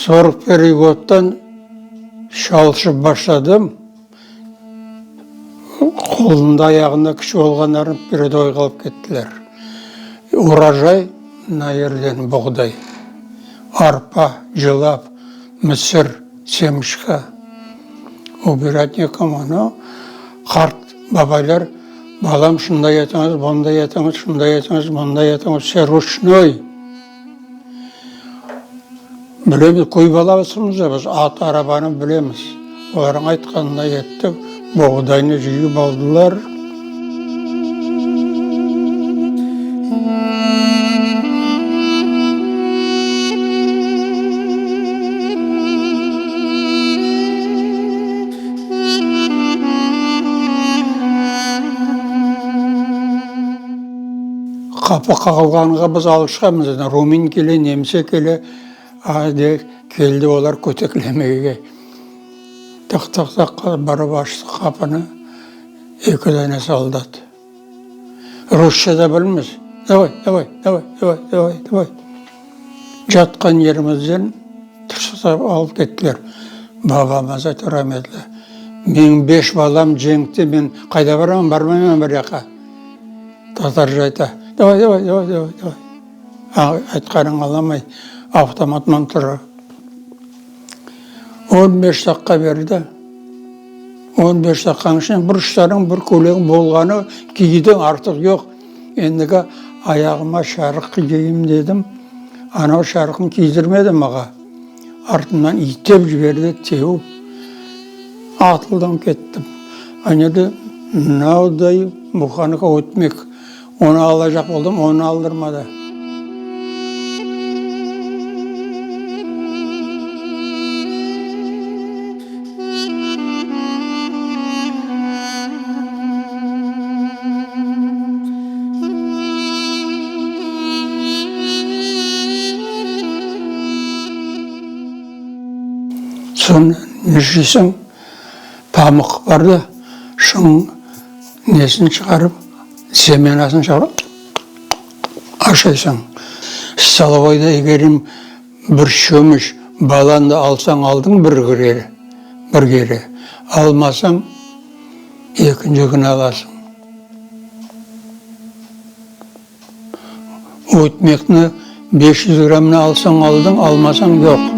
Sorok pervıy godtan çalışıp başladım. Qolunda, ayağında küçü olğanlarnı peredoyğa alıp kettiler. Urojay mına yerden boğday, arpa, cılap, mısır, semişka. Ubirать nekomu. No, qart babaylar, balam, şunday etiñiz, bunday etiñiz, şunday etiñiz, bunday etiñiz, vse ruşnoy. Bilemiz, köy balasımız da biz, at, arabanı bilemiz. Olarnıñ aytqanına yettik, boğdaynı cıyıp aldılar. Qapı qağılğanğa biz alışqanmız endi, rumin kele, nemse kele, a de keldi olar köteklemege. Tıq-tıq-tıq barıp açtıq qapını, eki dane soldat. Rusça da bilmez. Davay, davay, davay, davay, davay, davay. Catqan yerimizden tırsatıp alıp kettiler. Babamız ayta rametli, Menim beş balam cenkte, men qayda baraman, barmayman bir yaqqa. Tatarca ayta, Davay, davay, davay, davay, davay. Aytqanıñ alamay, avtomatman tura. On beş daqqa berdi. On beş daqqanıñ içinde bir ştanıñ, bir kölegiñ bolğanı kiydiñ, artıq yoq. Endigi ayağıma şarıq kiyeyim dedim. Anav şarıqnı kiydirmedi mağa. Artımdan itep ciberdi, tevip. Atıldım kettim. Anerde mınavday buhanka ötmek. Onı alacaq boldım, onı aldırmadı. Soñ nişleysiñ, pamıq bar da, şunıñ nesini çıqarıp, semenasını çıqarıp aşaysañ. Stolovoyda egerim bir çömüç balandı alsañ aldıñ bir kere, bir kere, almasañ ekinci künü alasıñ. Ötmekni 500 grammnı alsañ aldıñ, almasañ yoq.